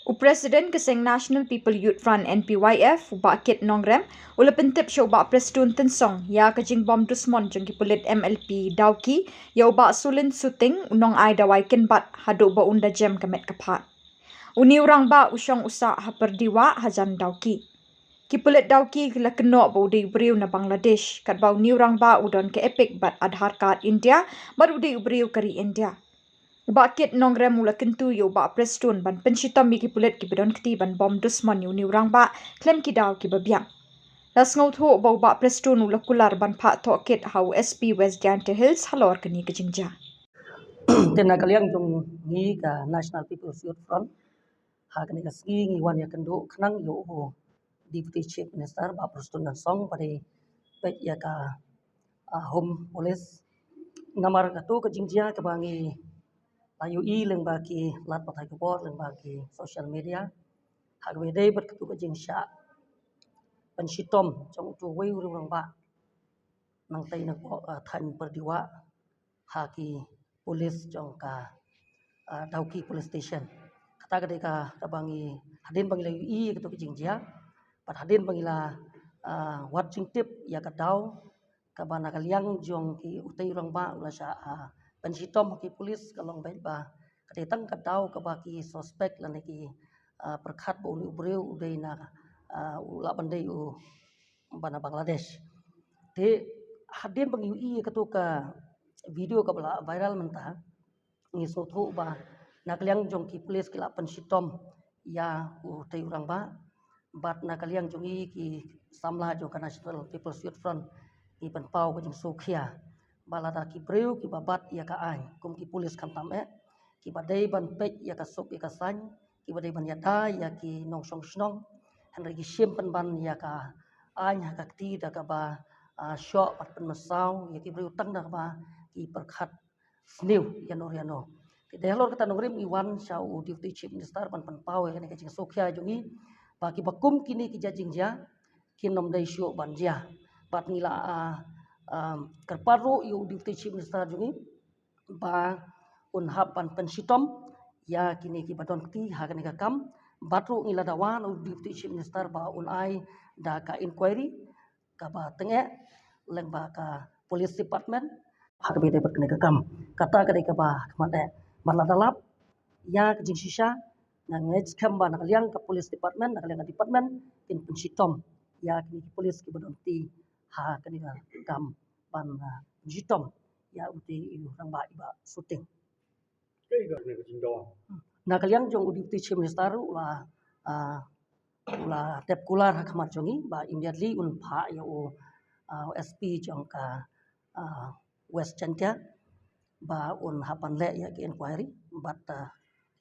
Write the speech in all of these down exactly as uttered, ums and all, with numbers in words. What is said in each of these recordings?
U President ka seng National People Youth Front N P Y F, u Bah Kit Nongrem, u la pyntip sha u Bah Prestone Tynsong ïa ka jingbom dusmon jong ki pulit M L P Dawki ïa u Bah Sulin Suting, u nongai dawai kynbat haduh ba un da jem ka met ka phad. Une u rangbah u shong u sah ha Pyrdiwah hajan Dawki. Ki pulit Dawki ki la kynnoh ba u dei u briew na Bangladesh, katba une u rangbah u don ka EPIC bad Aadhaar card India bad u dei u briew ka ri India. U Bah Kit Nongrem u la kyntu ïa u Bah Prestone ban pynshitom ïa ki pulit kiba don kti ban bom dusmon ïa une u rangbah khlem ki daw kiba biang. La sngewthuh ba u Bah Prestone u la kular ban phah tohkit ha u S P West Jaintia Hills halor kane ka jingjia. Te na ka liang jong ngi ka National People's Youth Front, ha kane ka sngi ngi wan ïakynduh khnang ïa u Deputy Chief Minister Bah Prestone Tynsong ba dei peit ïa ka, ah, Home Police. Namar katu ka jingjia kaba ngi la ïohi lyngba ki lad pathai khubor, lyngba ki social media, ha kaba dei bad katu ka jingshah pynshitom jong utu uwei u rangbah nangtei na ka, ah, thaiñ Pyrdiwah ha ki pulit jong ka, ah, Dawki Police Station. Kata ka dei ka, kaba ngi, hadien ba ngi la ïohi ïa katu ka jingjia, bad hadien ba ngi la, ah, wad jingtip ïa ka daw kaba na ka liang jong ki utei u rangbah u la shah, ah, pynshitom ha ki pulit, ka long beit ba ka dei tang ka daw kaba ki suspect lane ki, ah, pyrkhat ba une u briew u dei na, ah, u lah ban dei u ba na Bangladesh. Te hadien ba ngi ïohi ïa katu ka video kaba la viral mynta, ngi sngewthuh ba na ka liang jong ki pulit ki la pynshitom ïa utei u rangbah, bad na ka liang jong ngi ki samla jong ka National People's Youth Front ngi pynpaw ka jingsngewkhia ba lada ki briew kiba bat ïa ka aiñ kum ki pulit khamtam eh, kiba dei ban peit ïa ka suk ïa ka saiñ, kiba dei ban ïada ïa ki nongshong shnong, hynrei ki shim pynban ïa ka aiñ ha ka kti da kaba, ah, shoh bad pynmynsaw ïa ki briew tang da kaba ki pyrkhat sniew ïano ïano. Te dei halor kata nongrim ngi wan sha u Deputy Chief Minister ban pynpaw ïa kane ka jingsngewkhia jong ngi ba kiba kum kine ki jait jingjia kin ym dei shuh ban jia. Bad ngi la, ah, ah, kyrpad ruh ïa u Deputy Chief Minister jong ngi ba un hap ban pynshitom ïa kine kiba don kti ha kane ka kam. Bad ruh ngi la dawa na u Deputy Chief Minister ba un ai da ka inquiry kaba tyngeh lyngba ka police department ha kaba ïadei bad kane ka kam. Kata ka dei kaba khmat eh. Bad lada lap ïa ka jingshisha, nga ngeit skhem ba na ka liang ka police department, na ka liang ka department kin pynshitom ïa kine ki pulit kiba don kti ha kane ka kam ban, ah, pynshitom ïa utei u rangbah i Bah Suting. Na ka liang jong u Deputy Chief Minister u la, ah, u la dep kular ha khmat jong ngi ba immediately un phah ïa u, ah, S P jong ka, ah, West Jaintia ba un hap ban leh ïa ka inquiry bad, ah,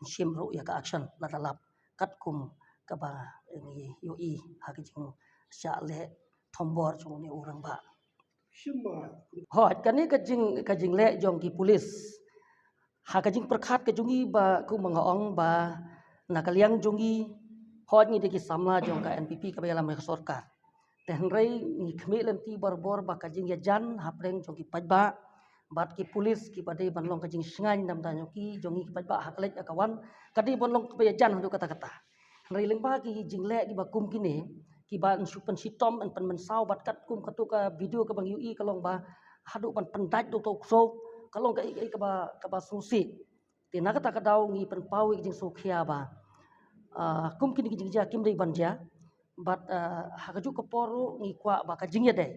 shim ruh ïa ka action lada lap katkum kaba ngi ïohi ha ka jingshah leh thombor jong une u rangbah. Hooid, kane ka jing, ka jingleh jong ki pulit. Ha ka jingpyrkhat ka jong ngi ba kumba nga ong ba na ka liang jong ngi, hooid ngi dei ki samla jong ka N P P kaba ïalam ïa ka sorkar. Te hynrei ngi khmih lynti barabor ba ka jingïajan hapdeng jong ki paidbah bad ki pulit kiba dei ban long ka jingshngaiñ na ka bynta jong ki, jong ngi ki paidbah ha ka leit ha ka wan, ka dei ban long kaba ïajan haduh katta katta. Hynrei lyngba ki jingleh kiba kum kine, kiba yn shu pynshitom, yn pynmynsaw bad katkum katu ka video kaba ngi ïohi ka long ba haduh ban pyndait da uto u ksew, ka long kaei kaei kaba, kaba sngewsih. Te na kata ka daw ngi pynpaw ïa ka jingsngewkhia ba, ah, kum kine ki jingjia kim dei ban jia. Bad, ah, ha kajuh ka por ruh ngi kwah ba ka jingïadei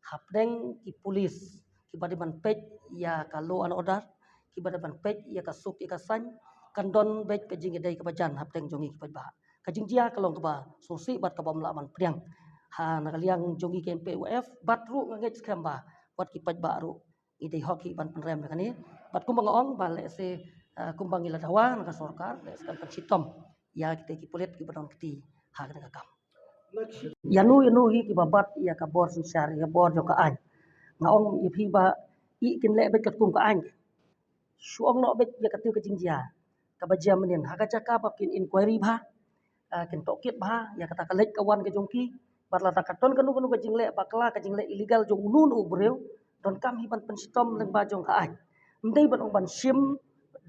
hapdeng ki pulit kiba dei ban peit ïa ka law and order, kiba dei ban peit ïa ka suk ïa ka saiñ, kan don beit ka jingïadei kaba jan hapdeng jong ngi ki paidbah. Ka jingjia ka long kaba sngewsih bad kaba ym lah ban pdiang. Ha na ka liang jong ngi ka N P Y F bad ruh nga ngeit skhem ba wat ki paidbah ruh ngi dei hok hi ban pynrem ïa kane. Bad kumba nga ong ba lehse, ah, kumba ngi la dawa na ka sorkar lehse kan pynshitom ïa kita ki pulit kiba don kti ha kane ka kam. Ïano ïano hi kiba bat ïa ka bor synshar, ïa ka bor jong ka aiñ. Nga ong ïa phi ba i kin leh beit katkum ka aiñ. Shu ong noh beit ïa kata ka jingjia kaba jia mynnin ha ka jaka ba kin inquiry bha, ah, kin tohkit bha ïa kata ka leit ka wan ka jong ki. Bad lada ka don kano kano ka jingleh bakla, ka jingleh illegal jong uno uno u briew, donkam hi ban pynshitom lyngba jong ka aiñ. Ym dei ban ong ban shim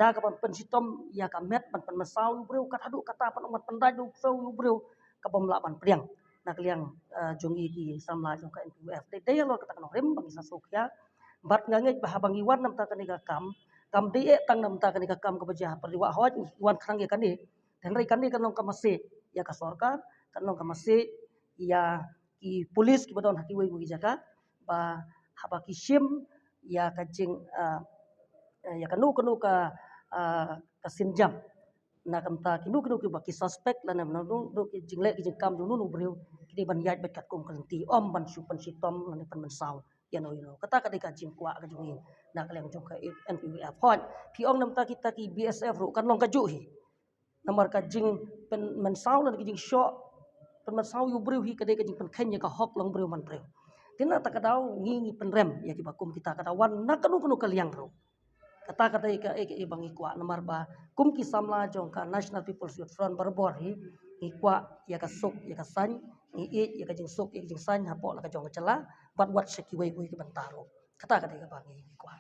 Ïa ka ban pynshitom ïa ka met ban pynmynsaw ïa u briew, kat haduh katta ban ong ban pyndait ïa u briew, ïa u briew ka bym lah ban pdiang na ka liang, eh, jong ngi ki samla jong ka N P U F. Dei dei halor kata ka nongrim ba ngi sa sngewkhia. Bad nga ngeit ba haba ngi wan na bynta kane ka kam, kam dei eh tang na bynta kane ka kam kaba jia ha Pyrdi Wahhoit, ngi wan khnang ïa kane. Hynrei kane kan long ka message ïa ka sorkar, kan long ka message ïa ki police kiba don ha kiwei kiwei ki jaka, ba haba ki shim ïa ka jing, ah, ïa kano kano ka, ah, ka sienjam na ka bynta kino kino kiba ki suspect lane kino kino ki jingleh ki jingkam jong uno uno u briew, ki dei ban ïaid beit katkum ka lynti, ym ban shu pynshitom lane pynmynsaw ïano ïano. Kata ka dei ka jingkwah ka jong ngi na ka liang jong ka N P U F. Hooid, phi ong na bynta kita ki B S F ruh kan long kajuh hi. Namar ka jingpynmynsaw lane ka jingshoh pynmynsaw ïa u briew hi ka dei ka jingpynkheiñ ïa ka hok long briew man briew. Te na kata ka daw ngi, ngi pynrem ïa kiba kum kita, ka daw wan na kano kano ka liang ruh. Kata ka dei kaei kaei ba ngi kwah, namar ba kum ki samla jong ka National People's Youth Front barabor hi ngi kwah ïa ka suk ïa ka saiñ, ngi ïeit ïa ka jingsuk ïa ka jingsaiñ hapoh la ka jong ka jylla bad wat sha kiwei kiwei ki bynta ruh. Kata ka dei kaba ngi, ngi kwah.